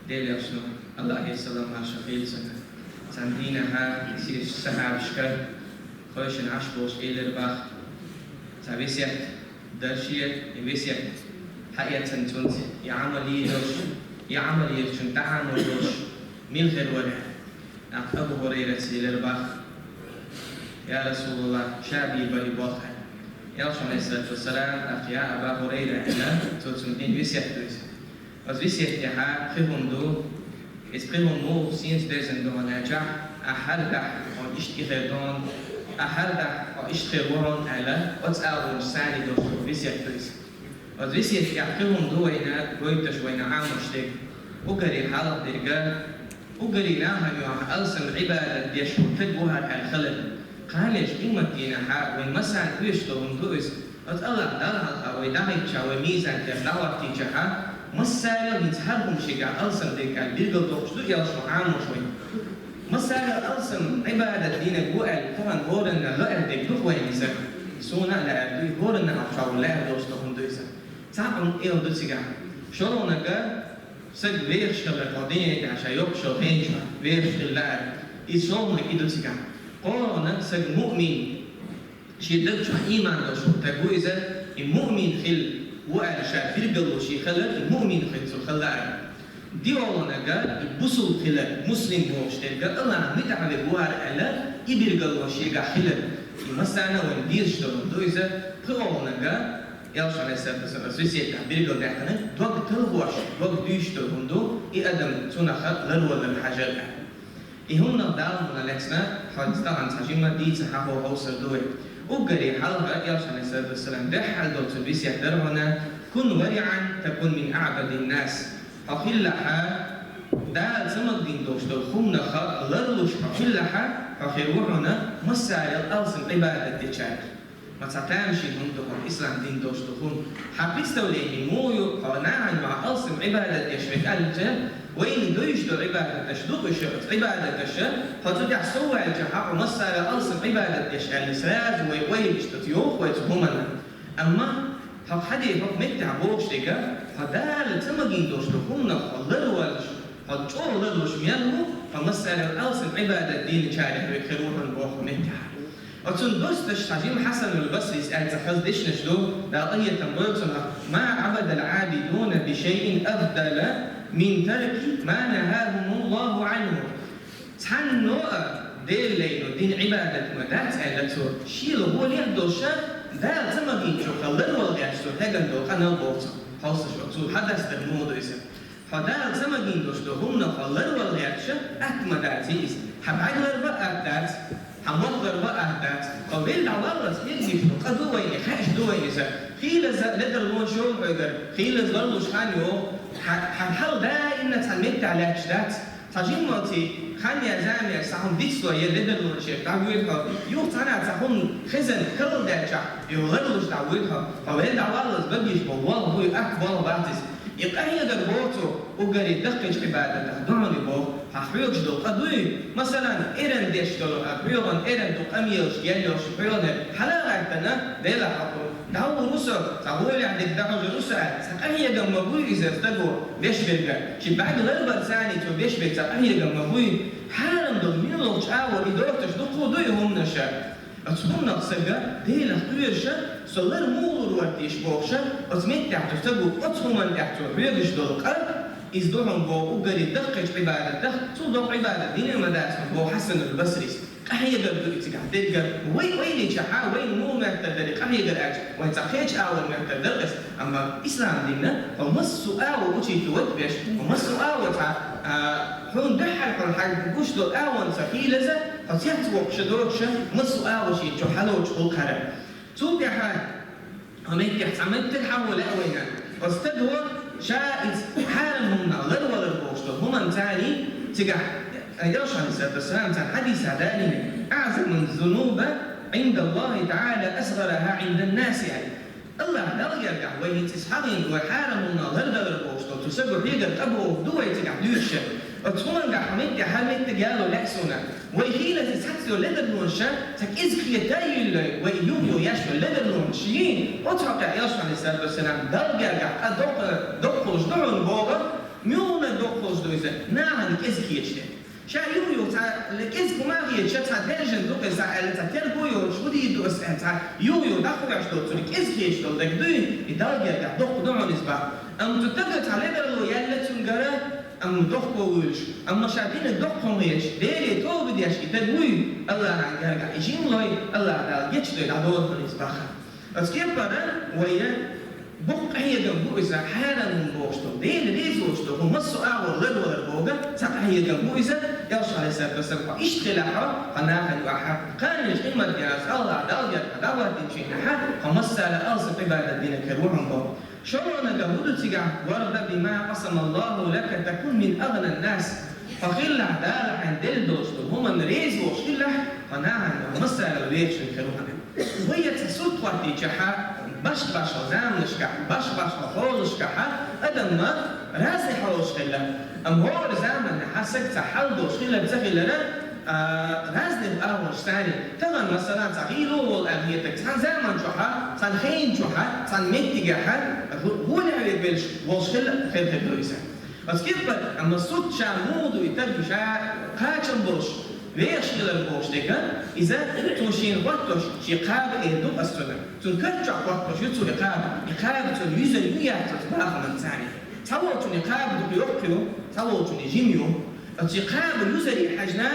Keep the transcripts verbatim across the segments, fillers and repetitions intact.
Делера элчано, Аллахьера салам-маршо хуьлда цунна, цхьан дийнахьа шен сахьабашка ховшина Ӏаш болуш элира боху: «Цхьа весет дара шен, и весет хьаэцна цуьнца, и Ӏамал йийр йолуш, и Ӏамал йинчунна тӀаьхьа хир йолуш мила хир вара?» ТӀаккха Абу ХӀурайрас элира боху: «Я РасулаллахӀ, ша бийр бара и болх», — аьлла. Элчано, Ӏалайхиссалату вассалам, тӀаккха: «Я Аба ХӀурайра», — аьлла, цо цунна дина весет ду иза. Оцу весетан тӀехь пхи хӀума ду. Иза пхи хӀума муха сенца доьзна ду хьуна аьлча, ахь хьаьрдахь хьо иштта и хир ду хьуна, ахь хьаьрдахь хьо иштта хир ву хьуна аьлла, оцу агӀонаш санна долуш долу весет ду иза. Оцу весетан тӀехь пхи хӀума ду вайна гойтуш, вайна Ӏамош дерг. Уггаре хьалха дерг, уггаре нахана юкъахь алсам Ӏибадат деш волу стаг ву хьуна аьлла хилар. Кхана къематдийнахь вайн массарна оьшуш долу хӀума ду иза. Оцу Аллахь Дала хьалха вай дӀахӀиттича, вай мизан тӀехь дӀахӀоттийча, массарел хӀинца хӀара хӀума шегахь алсам дерг аьлла билгалдоккхуш ду, элчано Ӏамош вайна. Массарел алсам Ӏибадат динарг ву аьлла тахана хӀоранна лаьара дерг ду-кх вайна иза. Суна а лаьара ду, хӀоранна а чӀогӀа лаьара долуш долу хӀума ду иза. Цхьаъ хӀума эр ду цигахь. ШолгӀаниг, стаг вехаш хилар, хьо дуьнен тӀехь ша йоккхуш йолу хенчохь вехаш хила лаьара. Иза шолгӀаниг и ду цигахь. КхоалгӀаниг, стаг муъмин, шен даг чохь ийман долуш волу стаг ву иза, и муъмин хила ву аьлла ша билгало шен хилар, и муъмин хила цо хила лаьара. ДиолгӀаниг, и бусулба хилар, муслим бохуш дерг, Аллахьна муьтӀахь верг ву хьуна аьлла, и билгало шегахь хилар. И массарна а вайна дезаш долу ду иза. ПхоалгӀаниг, элчано, Ӏалайхиссалату вассалам, оцу весетехь билгалдаьккхинарг, дог талхош, дог дуьйцуш долу хӀума ду, и адам цунах ларвалар хьажар аьлла. И хӀуманах даламна лаьцна, хьо тахана цхьа жимма дийца хьахо хьовсур ду вай. Уггаре хьалха, элчано, Ӏалайхиссалату вассалам, дуьххьара долчу весет дара хьуна: «Кун вариӀан, такун мин аӀбадин нас». Хьо хилалахь Дала ца магийна долуш долу хӀуманах ларлуш хьо хилалахь, хьо хир ву хьуна массарел алсам Ӏибадат дечарах. Ма цхьа тамашийна хӀума ду хьо, ислам дин долуш ду хӀума. Хьан представление муха ю, хьо нахана юкъахь алсам Ӏибадат деш верг аьлча, вайна дуьйцуш долу Ӏибадаташ ду уьш, оцу Ӏибадаташа, хьо цу тӀехь сов ваьлча, хьан хьо массарел алсам Ӏибадат деш аьлла, сразу вай ойла иштта йоху вай цу хӀуманна. Амма хьо хьан де хӀокху меттехь бохуш дерг, хьо Дала ца магийна долуш долу хӀуманах хьо ларвалаш, хьо чӀогӀа ларлуш мел ву, хьо массарел алсам Ӏибадат дийначарех верг хир ву хьуна боху меттехь. Оцунна достуш цхьа жима Хьасанул Басрис аьлла цхьа хаза дешнаш ду, Дала къинхетам бойла цунах: «Ма Ӏабадал Ӏабидуна би шайин афдала мин тарки ма нахахумуллаху Ӏанху». Цхьанна а Делан лайно дина Ӏибадат ма дац аьлла цо, шийла гӀолехь а долуш, Дала ца магийначух ларвала гӀерташ цо хьегна долу къамел боху цо. Хьовсуш, оцу хьадас дар муха ду иза? Хьо Дала ца магийна долуш долу хӀуманах хьо ларвала гӀерташ атта ма дац иза. Хьан бӀаьрг ларван атта дац, хьан мохк ларван атта дац. Хьо велла дӀаваллалц хьегнаш ду, къа ду вайна, хаьаш ду вайна иза. Хийлаза ледарлонаш йолу хьоьгара, хийлаза ларлуш хан йогӀу, хьан, хьан хьал даимна цхьана меттехь лаьтташ дац. Цхьа жиммалций хан яр, зама яр, цхьа хӀума дицло я ледарлонашех дӀавоьду хьо. Юха цхьана цхьа хӀума хезна, карладаьлчахь, юха ларлуш дӀавоьду хьо. Хьо велла дӀаваллалц багийш бо, болх буй, атта болх бац иза. И къахьегар боху цо, уггаре даккхийчу Ӏибадатах ду хьуна и боху, хьан хьоьгуш долу къа дуй? Масалан, эрна деш долу, а, хьоьгӀан эрна ду, къамелаш ял йолуш хьоьгӀанера, хьала а гӀаьттина, Делахь хьо дӀагӀур ву со, цхьа гӀолехь дерг дӀахьожур ву со аьлла, цхьа къахьегам ма буй иза стага беш берг. Шен бӀаьрг ларбарца цо беш берг цхьа къахьегам ма буй? Хьарам долу муьлххачу агӀор и доцуш дукха ду и хӀуманаш. Оцу хӀуманах стаг Делах кхоьруш, со лар муха лур вара теша бохуш, оцу меттехь цу стага оцу хӀуманна тӀехь цо хьоьгуш долу къа, иза ду хьуна боху уггаре даккхийчу Ӏибадатах, цул доккха Ӏибадат дина а ма дац хьуна боху Хьасанул Басрис. Къахьегар ду и цигахь дерг. Вай ойла йича, вайна муха моьттур дара и къахьегар аьлча, вай цхьа кхечу агӀор моьттур дара ас. Амма ислам динна хьо массо а агӀо учить вайта беш, хьо массо а агӀо цхьа, а, хьуна дуьххьара хьуна хьайна гуш долу агӀонца хийлаза, хьо цец воккхуша доцуша, массо а агӀо шен чу хьалоцуш гӀуллакхара. Цул тӀаьхьа хьо меттехь цхьа меттиг хьахо лаьа вайна. Оцу стага ша иза хьарам хӀуманах ларвалар бохуш долу хӀуманца цигахь, Элчано, Ӏалайхиссалату вассалам, цхьана хьадисехь далийна: «АӀзаму ззунуби Ӏиндаллахи таӀала асгӀаруха Ӏинданнаси», аьлла. Аллахь Далла гергахь вай хӀинца иза хьахийна, вай хьарам хӀуманах лардалар бохуш долу цу стага хьегар къа боху ду вай цигахь дуьйцуш. Оцу хӀуманна гахь хьо меттехь хьан меттиг яло лаьа суна. Вай хийлаза цхьацца йолу ледарлонаш, цхьа кӀезиг хета а йиллой, вай юхайо еш йолу ледарлонаш йий, оцу хьокъехь Элчано, Ӏалайхиссалату вассалам, Далла гергахь къа доккха, доккхалуш ду хьуна боху, муьлхха доккхалуш ду иза? хеташ дерг. Ша юха-юха цхьа кӀезига хӀума а хеташ, ша цхьа даьржина ду-кх из аьлла, цхьа терго йолуш хӀун дийр ду ас аьлла, цхьа юха-юха дӀаховш долу цунна кӀезига хеташ долу дерг дуй, и Далла гергахь доккха ду хьуна иза боху. Амма цу стага цхьа ледарло яьлла цуьнгара, амма дохко вуьйлуш, амма ша динарг доккха хӀума хеташ, Деле тоба деш и стаг вуй, Аллахьан гергахь и жима лой, Аллахь Дала гечдой дӀадолу хьуна иза боху. Оцу кепара вай боккха къахьегам бу иза, хьарам хӀума бохуш долу, Дела реза воцуш долу хӀума массо а агӀор ларвалар бохург цхьа къахьегам бу иза. Элчано, Ӏалайхиссалату вассалам, хьо иштта хилахь хьо, хьан нахана юкъахь, кхана иштта Ӏимад яц, Аллахь Далла гергахь дӀахӀоттийначу хенахь, хьо массара а алсам Ӏибадат динарг хир ву хьуна боху. ШолгӀаниг хӀун ду цигахь: «وارض بما قسم الله لك تكن من أغنى الناس». Хьо хилалахь, Дала хьайна делла долуш долу хӀуманна реза волуш хилалахь, хьо нахана массарал вехаш хир ву хьуна. Вай цхьа сурт хӀоттийчахьа, баш-башха заманашкахь, баш-башха хьолашкахьа адам ма разный хьолаш хилла. Амма хӀора заманахьа саг цхьа хьал долуш хилар ца хилара, а, разный агӀонаш царий. Тахана, масала, цхьа гӀийла волу аьлла хетарг цхьана заман чохьа, цхьана хенан чохьа, цхьана меттигехьа гӀо-, гӀолехь вегабеллаш волуш хилла хир хир ду иза. Оцу кепара, амма сурт ша муха ду и стаг, ша кхачам болуш, вехаш хилар бохуш дерг, иза цо шена хӀоттош, шен кхаба эр ду ас цунна. Цуьнан карта чохь хӀоттош ю цо и кхаба. И кхаба цуьнан юьзана ю яц оцу бахаман царий. Цхьаволчун и кхаба дукха йоккха ю, цхьаволчун и жима ю. Оцу и кхаба юьзаре хьаьжна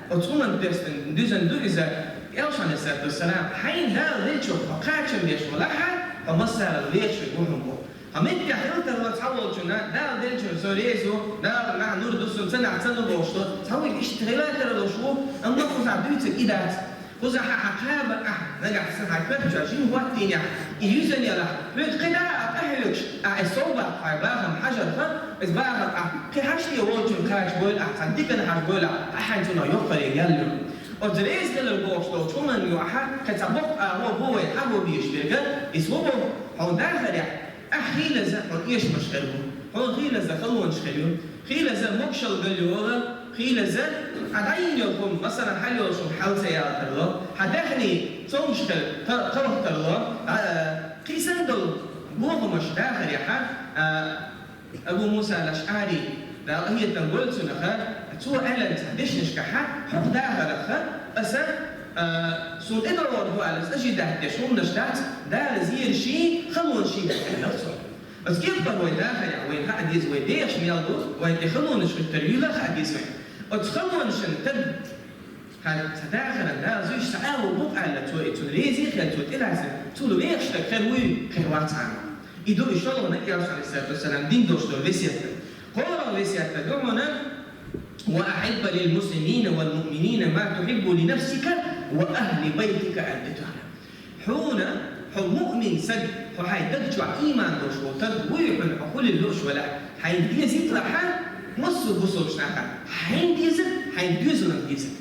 а, оцу хӀуманан перстан дуьзна ду иза, Элчано, Ӏалайхиссалату вассалам, хьайна Дала веллачух хьо кхачам беш валахьа, хьо массарал вехаш ву хьуна боху. Хьо меттехь хила тарло цхьаволчунна, Дала деллачуьра со реза ву, Дала нах нур ду суна, ца нах ца ну бохуш ду, цхьа вуьйга иштта хила тарлуш ву, амма кхузахь дуьйцург и дац. Кхузахь хьан кхаба ахь, нагахь санна хьан карта чохь жима хӀоттийнехь, и юьзанелахь, хьоьга кхидӀа а къахьоьгуш, ахь и сов баккха хьайн бахам хьажарха, иза бахам ахь кхин хьаштий волчун кхача бойла ахь, цхьана дикана хьажа бойла ахь, ахь хьайн цунах йоккхаре ял ю. Оцу реза хилар бохуш долчу хӀуманна юкъахь кхин цхьа боккха агӀо бу вай хьахо безаш дерг, иза хӀун бу, хьуна дахарехь, ахь хийлаза хьуна эшамаш хир бу, хьуна хийлаза халонаш хир ю, хийлаза могушалла галйолу, хийлаза хьан дӀайина йолу хӀума, масала, хьал йолуш хӀума хьал ца яла тарло, хьан даьхний цомгуш хир та-, талха тарло, а, кхийсан долу бохамаш дахарехьа, а, Абу Муса ал-АшӀари, Дала къинхетам бойла цунах, цо аьлларг цхьа дешнашкахьа, хӀокху дахарах аса, а, суна тӀедогӀур ду аьлла, аса ожидать деш хӀуманаш дац, Дала зераший, халонаший дац аьлла цо. Оцу кепара вай дахарехь вайна хаа деза, вай дехаш мел ду, вайна тӀе халонаш хӀуьттар юйла хаа деза вайна. Оцу халонашна таг Хьан цхьа дахаран Дала зуьйш цхьа агӀо бу-кх аьлла, цо и цунна реза а хилла, цо тӀелаьцна, цул вехаш стаг хир вуй, хир вац хьан. И ду и шолгӀаниг, Элчано, Ӏалайхиссалату вассалам, дина долуш долу весет. КхоалгӀа весет ду хьуна: «وأحب للمسلمين والمؤمنين ما تحب لنفسك وأهل بيتك», аьлла ду хьуна. Хьуна, хьо муъмин саг, хьо хьайн даг чохь ийман долуш волу стаг вуй хьуна, хьо хуьлийла лууш велахь, хьайна дезийта лахьа, массо а бусалбачу нахана, хьайна дезарг, хьайн доьзалан дезарг.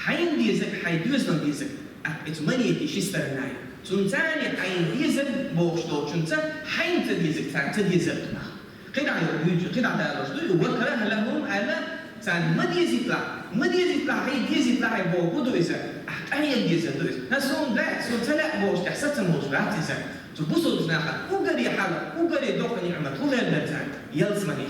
Хьайна дезарг, хьайн доьзалан дезарг. А, иза монетин ши сторона ю. Цунна царна хьайна дезарг бохуш долчунца, хьайна ца дезарг царна ца дезарг нах. КхидӀа ю, кхидӀа далош ду, «وكره لهم», аьлла, царна ма дезийта лахь, ма дезийта лахь, хьайна дезийта лахь боху ду иза. Ахь къахьега дезар ду иза. ХӀан суна дац, суна ца лаьа бохуш тӀехь сацам болуш вац иза. Цу бусалбачу нахана уггаре хьала, уггаре доккха ниӀмат хӀун хир дара царна? Ялсамани.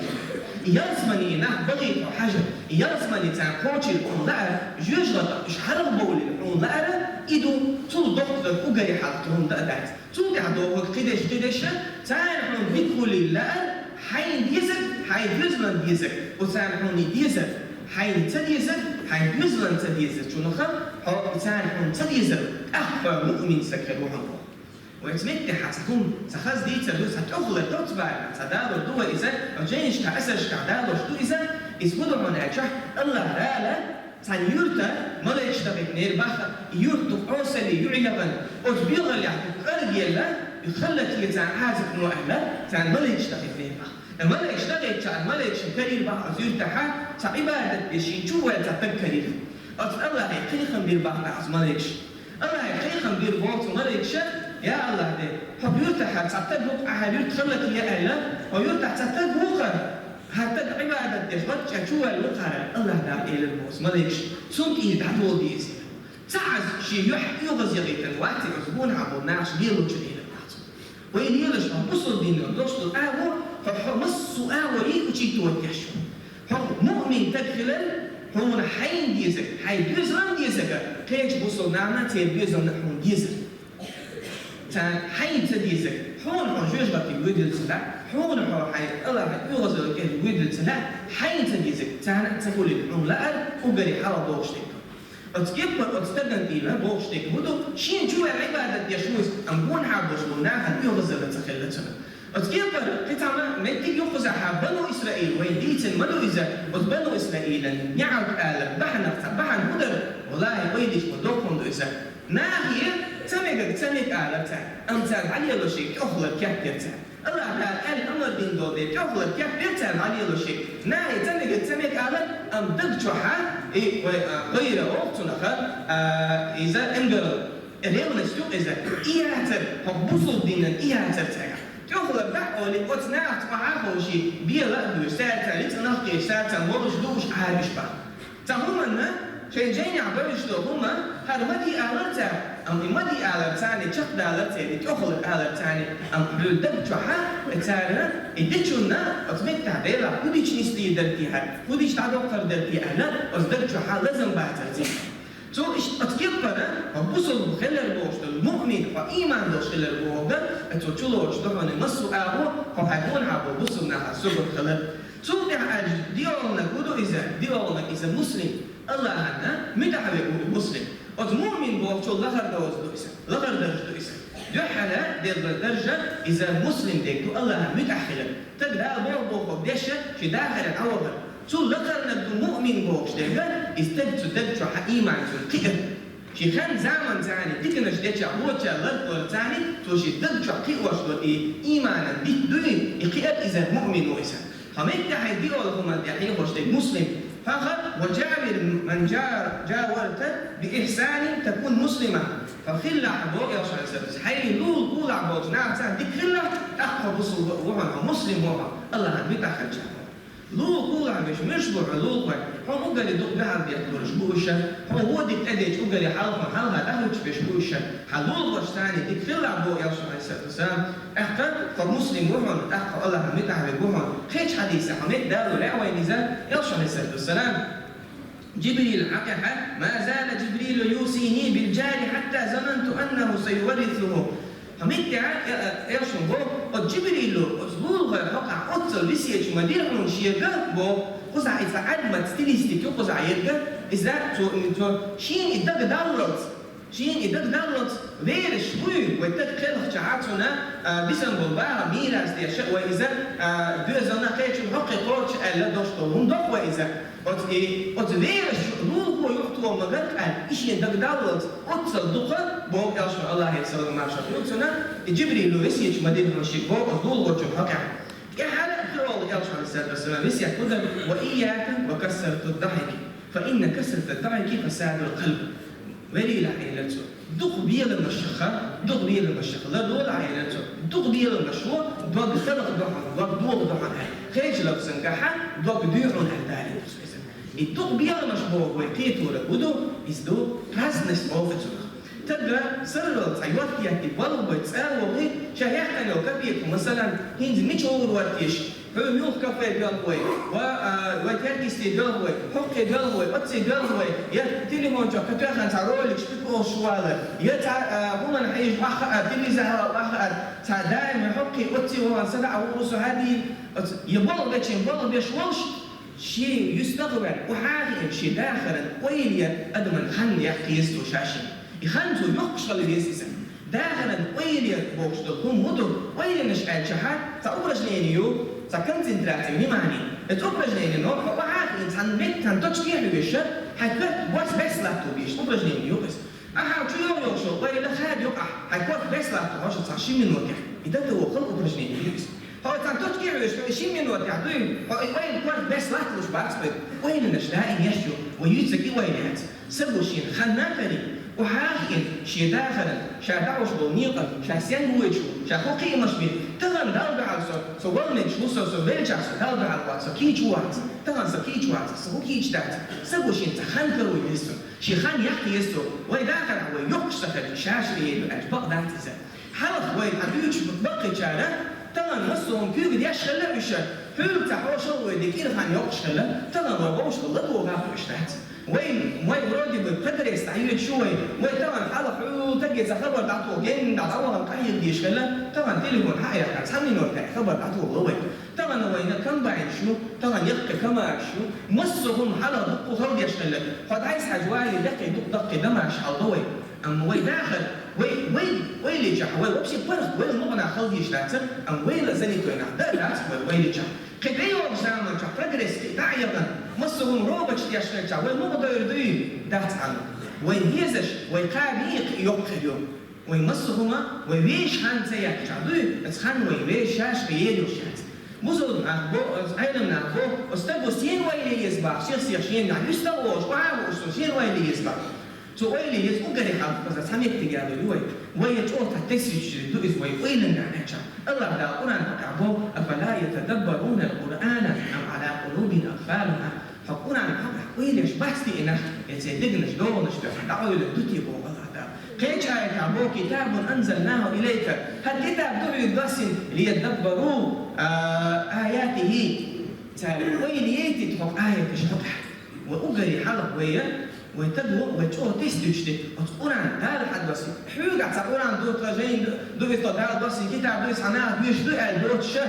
Ялсамани нах бахийта хьо хьажа, ялсамани царна кхочийла хьуна лаара, жоьжахатах уьш хьаргӀа бовлийла хьуна лаара, и ду, цул доккха уггаре хьала хӀума даа дац. Цул тӀаьхьа догӀург кхидерш, кхидерш, царна хьуна дика хуьлийла лаара, хьайна дезарг, хьайн доьзалан дезарг, оцарна хьуна и дезарг, хьайна ца дезарг, хьайн доьзалан ца дезарг, чунаха хьо и царна хьуна ца дезарг, тӀаккха хьо муъмин саг хир ву хьуна. Вай цу меттехь цхьа хӀума, цхьа хаза дийцар ду, цхьа тӀехулар доцца бара, цхьа далор ду вай иза, вай жайнашкахь, асаршкахь далош ду иза, иза хӀун ду хьуна аьлча, Аллах Дала цхьана юьрта малайкаш дахийтинера боху, и юрт дукха Ӏесалле ю и яхана, оцу бегӀаллехь дукха кӀаргъелла, и халлат хье царна Ӏазап ло аьлла, царна малайкаш дахийтинера боху. И малайкаш дахийтча, и малайкашна карийра боху оцу юьртахьа, цхьа Ӏибадат деш шена чу ваьлла цхьа стаг карийра. Оцу Аллахе кхайкхам бира боху оцу малайкаша. Аллахе кхайкхам бира боху цу малайкаша: «Я Аллах, де, хьо юьртахьара цхьа стаг ву-кх, ахьа юьрта халлат хье аьлла, хьо юьртахь цхьа стаг ву-кх, хӀара стаг Ӏибадат деш лачча чу ваьлла ву-кх хӀара», Аллах Дала элира боху цу малайкаша. Цунна тӀера дӀадола деза. Ца Ӏаза шен юьхь оьгӀаз яхийтина вац и оцу гонахьа болу нахаша лелочун элира боху цо. Вай лелаш хьо бусалба динан дош ду агӀо, хьо, хьо массо а агӀорий учитывать деш ву. Хьо муъмин Муъмин стаг хилар хьуна хьайна дезарг, хьай доьзална дезарг, кхечу бусалба нахана церан доьзална хьуна дезар. Царна хьайна ца дезарг, хьуна хьо жоьжахатин вуьйдалца лаьа, хьуна хьо хьайн Аллахьан оьгӀазалла кӀел вуьйдалца лаьа, хьайна ца дезарг, царна а ца хуьлийла хьуна лаар, уггаре хьалха бохуш дерг. Оцу кеппара оцу стагана тӀера бохуш дерг хӀун ду, шена чу ваьлла Ӏибадат деш ву иза, амма гонахьа болуш болу нахана оьгӀазалла ца хилла цунах. Оцу кепара кхин цхьа меттиг ю кхузахь, Бану Исраил, вай дийцина ма ду иза, оцу Бану Исраилан неӀалт алар бахьанах цхьа бахьана хӀун дара, валлахӀи, ойла йича ма доккхун ду иза. Нахе ца мегаг ца мега алар цара, амма цара дӀалелош ерг тӀехулара кеп яра цара. Аллахь Дала аьлла амар дина долу дела тӀехулара кеп яра цара дӀалелош ерг. Нахе ца мегаг ца мега алар, амма даг чохьа, и, вай, а, гӀайра олу цунах, а, иза эмгал. Ревность ю иза, и яцара, хӀокху бусалба динан и яцара цаьрга. ТӀехула дӀа а олий, оцу нахаца охьа а ховший, бела а буьйш, цаьрца рицкъанах а кхеча, цаьрца молуш дууш Ӏабиш бан. Цхьа хӀуманна, шайн жайнехь бевзаш долу хӀума, хӀара ма дий алар цара, амма и ма дий алар царна, чекхдалар церан, и тӀехула алар царна, амма хьуьлла даг чохьа, цара, и дечунна, оцу меттехь Делахь хӀун дича нислийр дара те хӀара, хӀун дича дӀадоккхур дара те аьлла, оцу даг чохьа лазам бацара церан. Цо иштта оцу кеппара, хьо бусалба хилар бохуш долу, муъмин, хьо ийман долуш хилар бохург, цо чулоцуш ду хьуна массо а агӀо, хьо хьайн гонахьа болу бусалба нахана сугар хилар. Цул тӀаьхьа аьлча, диолнаг хӀун ду иза, диолнаг иза муслим, Аллахьанна муьтӀахь верг ву и муслим. Оцу муъмин бохучул лахара доза ду иза, лахара даржа ду иза. Дуьххьара делла даржа иза муслим дерг ду, Аллахьан муьтӀахь хилар. Стаг Дала боху бохург деш, шен дахарехь дӀавахар. Цул лакхарниг ду муъмин бохуш дерг, и стаг цу даг чохь ийман цуьнан кхиар. Шен хан заман царна диканаш деча, воча лартор царна, цо шен даг чохь кхиош долу и ийманан дитт дуй, и кхиар иза муъмин ву иза. Хьо меттехь хьайн диъолу хӀуманна тӀе хьехош дерг муслим. Хьаха, ва жавир ман жа-, жаварта би ихсанин такун муслима. Хьо хилла хьан бо, Элчано, хьайн лулахь кхулахь болчу нахаца дика хилла, тӀаккха хьо бусалба ву хьуна, хьо муслим ву хьуна, Аллахьан муьтӀахь хилча. Лулахь кхулахь веш муьш бу хьо лулахой, хьо уггаре дукха дуьхьал бехк луш бу уьш, хьо вон дика тӀедечу уггаре хьалха, хьалха дӀахӀуьттуш беш бу уьш, хьан лулахошца дика хилла бо, Элчано, хьайн сатуса. ТӀаккха хьо муслим ву хьуна, тӀаккха хьо Аллахьан муьтӀахь верг ву хьуна. Кхечу хьадисехь хьо меттехь далур вайн иза, Элчано, хьайн сатуса. Джибрил хьакъехьа, ма зала Джибрилу юсини бил джари хьатта зананту аннаху саюваррисуху. Хьо меттехь, э, э, Элчано бо, оцу Джибрилу, оцу лулахойн хьокъехь оццул весеташ ма дира хьуна шега бо, кхузахь иза Ӏадмат стилистика ю кхузахь ерг, иза цо, цо шена и дага даллалц, шена и дага даллалц, верас вуй, вай стаг кхелхача хьа цунна, а, бисам болу бахам мийрас деш, вай иза, а, доьзална кхечунна хьокхе кхочуш аьлла дош долу хӀума доккху вай иза. Оцу и, оцу верас лулахо юхатоха ма гар аьлла, и шена дага даллалц, оццул дукха, боху Элчано, Аллахьера салам-маршалла хуьлда цунна, и Джибрилу весеташ ма дира хьуна шега бо оцу лулахочун хьокъехь. ТӀаьхьара а кхин олу Элчано, хьайн сатуса, весет хӀун дара, ва ийяка ва касрату ддахьики, фа инна касрата ддахьики фасадул къалб. Варийлахь, элира цо, дукха беламашха, дукха беламашха ларлолахь, элира цо, дукха беламаш ву, дог талха ду хьуна, дог догӀа ду хьуна аьлла. Кхечу лафзангахьа, дог дуьйхьуна аьлла далийна цо иза. И дукха беламаш боху вай кхетораг хӀун ду, иза ду праздность боху цунах. Стага сарралц цхьа йотта етта, балха бой, цӀа а вохий, ша яьккхина йолу капека, масалан, хӀинца мича гӀур ваттийша, хьуна муьлха кафе доьлху вай, ва, а, вай теркисте доьлху вай, хьокхе доьлху вай, оцце доьлху вай, я телефон чохь кхин тоьхна цхьа ролик шпик олуш валар, я цхьа, а, хӀуманна хьежа охьахаар, телевизор хьалха охьахаар, цхьа даима хьокхе оцце вахана садаӀа гӀур ву со хьадийна, оц-, я балха бечийн балха беш волуш, шен юьстах а ваьлла, охьа а хиъна, шен дахаран ойла ян адаман хан яккха еза цо ша-шена. И хан цо йоккхуш хила веза иза. Дахаран ойла ян бохуш долу хӀума хӀун ду, ойланаш аьлчахьа, цхьа упражнение ю, цхьа концентрация внимания. Оцу упражненино хьо охьа а хиъна, цхьана метта, цхьана точке а хьоьжуш, хьайн коьрта борс бес латто безаш упражнение ю иза. Ахьа чу йогӀу йолуш йолу ойла хада юкъахь, хьайн корта бес латто хьожуш цхьа ши минотехь. И датаво хала упражнение ю иза. Хьо цхьана точке а хьоьжуш, хьо и ши минотехь дуй, хьо и ойла корта бес латталуш бац хьоьга. Ойланаш даим еш ю, вай юьйцург и ойла яц. Стага шена хан а карий, охьа а хиъна, шен дахаран, ша дӀахьош болу некъан, ша стенга воьдуш ву, ша хӀун кхиамаш бен, тахана Далла дуьхьал со, со вала мегаш ву со, со веллачохь со Далла дуьхьал вац, со кийча вац, тахана со кийча вац, со хӀун кийча дац. Стага шена цхьа хан каро еза цунна. Шен хан яккха еза цо, вай дахарехь вай йоккхуш ца хилча, ша-шен вен ду аьлча бакъ дац иза. Хьалха вай хьан дуьйцуш баккхийчара, тахана массо а хӀума куьйга деш хилла уьш. Хьуьлла ца хьошал вай де кӀира хан йоккхуш хилла, тахана вай вовшах ладогӀа а хууш дац. Вай, вай вроде бы прогресс дӀайоьдуш ю вай, вай тахана хьалха хьуьлла таге ца хабар дӀатоху, ген дӀа дӀавахана къахьегдеш хилла, тахана телефон хьа а яьккхина, цхьа минот хьа хабар дӀатоху вай. Тахана вайна комбайнаш ю, тахана яккхий камараш ю, массо а хӀума хьалха дуккха хала деш хилла. Хьо дӀайса хьажа вале, даккхий дукха даккхий дамаш хьалдо вай. Амма вай дахар, вай, вай, вай лечахь, вай вообще паргӀат, вай мукъана хала деш дацар, амма вайла занятойнах да а дац вай, вай лечахь. Кхин тӀейогӀучу заманчохь прогресс кхин дӀа а яхана, массо а хӀума роботаш деш хилчахь, вай муха дойр дуй? Дац хьан. Вай везаш, вай кхаби кхин йоккха хир ю. Вай массо а хӀума, вай вешан хан ца яхча дуй, оцу хан вай вешаш кхин ел йолуш яц. Бусалба нах бо, оцу Ӏелам нах бо, оцу стаго сен вайле еза бах, сех-сех шена нах, вистал волуш, охьа а вуш, со сен вайле еза бах. Цу ойле еза уггаре хьалха хаза цхьа меттиг ялур ю вай. Вай я чӀогӀа тесвичуьра ду иза вай ойланга аьлча. Аллах Дала Къуръан хьокъехь бо: «أفلا يتدبرون القرآن أم على قلوب أقفالها». Хьо Къуръан хьокъехь ойлеш бац те и нах, я церан дегнаш догӀанаш дуьхьа дӀаойлур ду те боху Аллах Дала. Кхечу аятехь бо: «كتاب أنزلناه إليك». ХӀара китаб ду хьоьга доссийна, «ليدبروا آياته». Цара ойла яйта тхо аяташ хьокъехь. Вай уггаре хьалха вай я, вай таго, вай чӀогӀа тесна дуьтуш де, оцу Къуръан Дала хьадоссийна. Хьоьгахь цхьа Къуръан ду, тхан жайна ду, иза тхан Дала доссийна китаб ду, иза хьан наха доьшуш ду аьлла доцуш ша.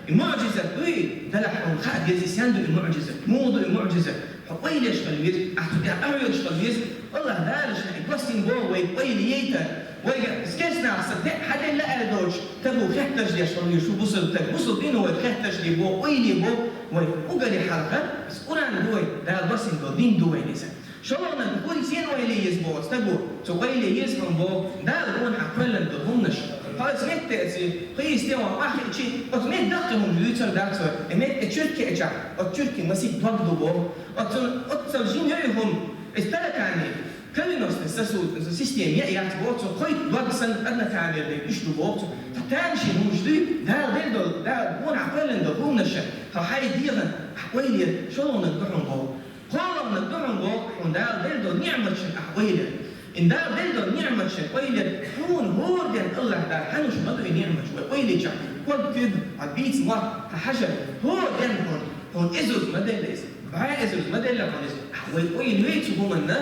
И муӀжизат дуй, далахь хьуна хаа деза, и сен ду и муӀжизат, муха ду и муӀжизат. Хьо ойлеш хила веза, ахь цу тӀехь къахьоьгуш хила веза. Аллах Дала ша и доссийна боху вай ойла яйта. Вайга скечнах сан тӀе хьаделла аьлла доцуш, таго хеттарш деш хила веза шу бусалба таг. Бусалба дин вай хеттарш де боху, ойла боху, вай уггаре хьалха, Къуръан ду вай, Дала доссийна долу дин ду вай иза. ШолгӀаниг хуьлу сен ойла еза боху стаго, цу ойла еза хьуна боху, Дала гонахьа кхоьллина долу хӀуманаш. Хьо оцу метте оцу, кхийсте ван къахьийчи, оцу метте даккхий хӀума дуьйцур дац вай, и метте чуьрк кхиъчахь, оцу чуьркан масийтта дог ду боху. Оцу, оццал жима ю и хӀума, иза таракани, кровеносный сосуд, система яц боху, цу кхойтта дог санна однофамильный уьш ду боху цу. Ткъа тамашийна хӀуманаш дуй, Дала делла долу, Дала гонахьа кхоьллина долу хӀуманаш, хьо хьайн дегӀан, хьан ойла еза, шолгӀаниг ду хьуна боху. КхоалгӀаниг ду хьуна боху, хьуна Дала делла долу ниӀматшна ахь ойла яр. И Дала делла долу ниӀматшна ойла яр, хьуна хӀора ден Аллах Дала хьануш ма ду и ниӀматш, вай ойла йича, ког куьг, хьан бийца мотт, хьан хьажар, хӀора ден хьуна, хьуна эзарза ма делла иза, бӀе эзарза ма делла хьуна иза. Ахь вай ойла йой цу хӀуманна,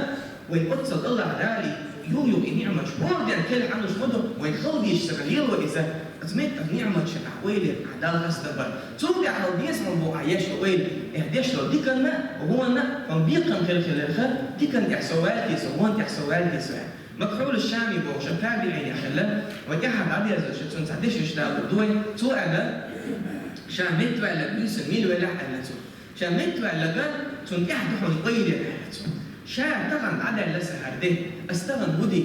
вай оццал Аллах Дала юха-юха и ниӀматш хӀора ден кхел хьануш ма ду, вай хала дийшча ца лело иза. Оцу меттан ниӀматшна ахь ойла яр, ахь Далла хастам бар. Цул тӀаьхьа хьал деза хьуна боху ахь еш йолу ойла, ахь деш долу диканна, гӀонна, хьуна бекхам хир хиларх, диканна тӀехь со ваьлла те со, гӀонна тӀехь со ваьлла те со аьлла. Макхьул Шами бохуш табиӀинех хилла, вай тӀаьхьа дӀадерзош цунна цхьа дешнаш далур ду вай. Цо аьлла, ша меттаваьлларг буьйсанна мила велахь аьлла цо. Ша меттаваьлларг, цунна тӀехь ду хьуна ойла яр аьлла цо. Ша тахана дӀадаьлла сан хӀара де, ас тахана хӀун де?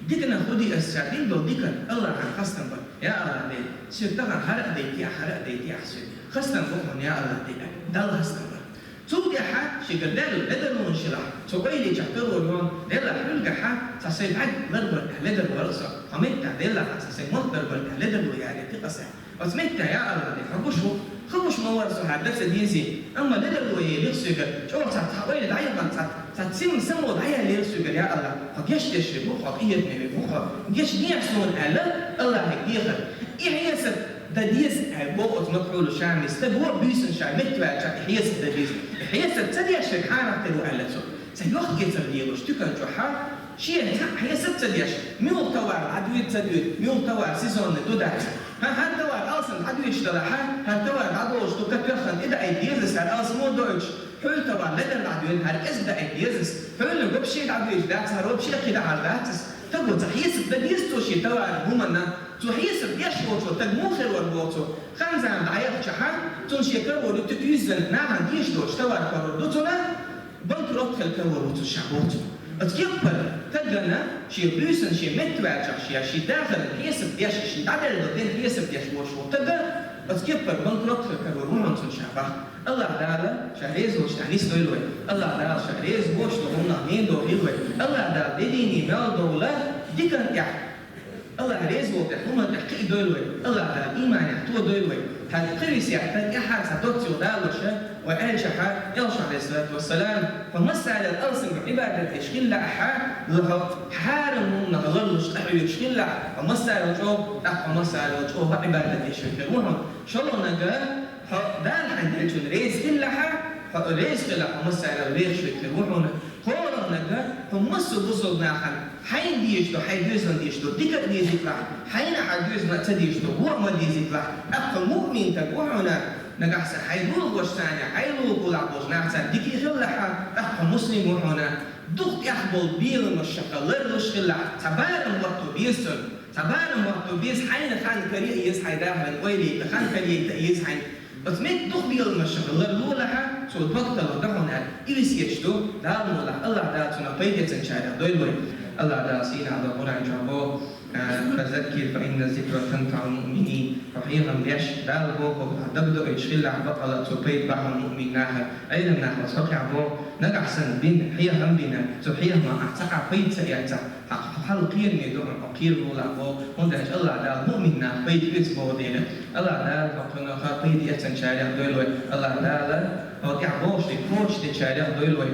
Диканах хӀун де ас, ша дина долу диканна Аллахьан хастам бар. Я Аллах Дела, соьга тахана хӀара а дайтехь, хӀара а дайтехь соьга. Хастам бу хьуна, я Аллах Дела, Далла хастам бар. Цул тӀаьхьа шегара даьлла ледарлонаш хилахь, цо ойла йича карор ю хьуна, делахь хьуьлгахьа цхьа сайн бӀаьрг ларбар тӀехь ледарло вара со, хьо меттахь делахьа цхьа сайн мотт ларбар тӀехь ледарло яре тикъаса. Оцу меттехь, я Аллах Дела, хьо гуш ву, хӀун гуш ма вара со хӀара дан ца дезий, амма ледарло елира соьгара, чӀогӀа цхьа, цхьа ойла дӀаяхана, цхьа, цхьа цимма само дӀаяьллера соьгара, я Аллах, хьо гечдеш верг ву, хьо къинхетаме верг ву, хьо гечдехьа суна аьлла, Аллахье дехар. И хьесап дан деза аьлла боху оцу Макхьул Шами, стаг ву буьйсанна ша меттаваьлча и хьесап дан деза. И хьесап ца деш верг хьанах тера ву аьлла цо. Ца йохкӀе ца лелаш туькан чохьа, шен цхьаъ хьесап ца деш, муьлха товар дӀадоьду ца доьду, муьлха товар сезонный ду дац. ХӀан, хӀара товар алсам дӀадоьдуш далахьа, хӀара товар дӀадолуш ду, катоьххана тӀедаийта дезас, хӀара алсамо доуьйтуш, хьуьлла товар ледара дӀадоьду, хӀара кӀезиг даийта дезас, хьуьлланиг вообще дӀадоьдуш дац, хӀара вообще кхидӀа хьар дац ас. Таго ца хьесап дан деза цо шен товар хӀуманна. Цо хьесап деш волчо таг муха хир вара боху цо. Хан-зама дӀаяхчахьа, цунна шен карор ю туька юьззина, нахана дезаш доцу товар карор ду цунна. Банкрот хила карор ву цу ша боху цо. Оцу кеппара тагана шен буьйсанна шен меттаваьлчахь шен, шен дахаран хьесап деш, шен дӀаделла ден хьесап деш волуш волу тага, оцу кеппара банкрот хила карор ву хьуна цунна ша бах. Аллах Дала ша реза волчу тӀехь нисдойла вай. Аллах Дала ша реза воцуш долу хӀуманах мендо хила вай. Аллах Дала де дийне мел довла дикан тӀехь. Аллах реза волу тӀехь, хӀуманна тӀехь кхиа дойла вай. Аллах Дала ийманехь то дойла вай. ХӀара кхин весет тӀехь хӀара цхьа доцца йолу далоша, вай аьлчахьа, Элча, алейхиссалату вассалам, хьо массарел алсамга Ӏибадат деш хилла ахьа, хьо хьарам хӀуманах ларлуш къахьоьгуш хилла ахьа, хьо массарел чӀогӀа, тӀаккха хьо массарел чӀогӀа Ӏибадат деш хир ву хьуна. ШолгӀаниг, Хьо Дала хьайна деллачунна реза хилалахь, хьо реза хилалахь, хьо массарел вехаш верг хир ву хьуна. ХӀораннага хьо массо а бусалба нахана хьайна дезаш долу, хьайн доьзална дезаш долу дика а дезийталахь, хьайна хьан доьзална ца дезаш долу вон а ма дезийталахь, тӀаккха хьо муъмин стаг ву хьуна. Нагахь санна хьайн лулахошцарна, хьайн лулахошкахь болчу нахаца дика хилалахь, тӀаккха хьо муслим ву хьуна. Дукха тӀехь болу беламашха ларлуш хилалахь, цхьа барам хӀотто беза цунна. Цхьа барам хӀотто беза, хьайна хан каре а еза, хьайн дахаран ойла яйта хан каре а еза хьайна. Оцу меттан дукха беламашха ларлолахь, цо бакъ тарло дан хьуна аьлла, и весет ду, Дала мукъ лахь, АллахӀ Дала цунах пайда эцначарех дойла вай. АллахӀ Дала сийнахь долу Къуръан чохь боху: «Фазаккир фа инна зикра танфаӀул муъминин». Хьо хьехам беш, Дала бохург хьан дагадоуьйтуш хилалахь, бакъалла цо пайда бу хьуна муъмин нахана. Ӏелам наха оцу хьокъехь боху, нагахь санна бина, хьехам бина, цу хьехамах ахь цхьа а пайда ца эцахь, хьан хьал кхераме ду хьуна, хьо кхералахь боху, хӀунда аьлча АллахӀ Дала муъмин нах пайда эца боху дела. АллахӀ Дала хьо кхунах пайда эцначарех дойла вай. АллахӀ Дала хьо тӀехь бохуш дерг кхочушдечарех дойла вай.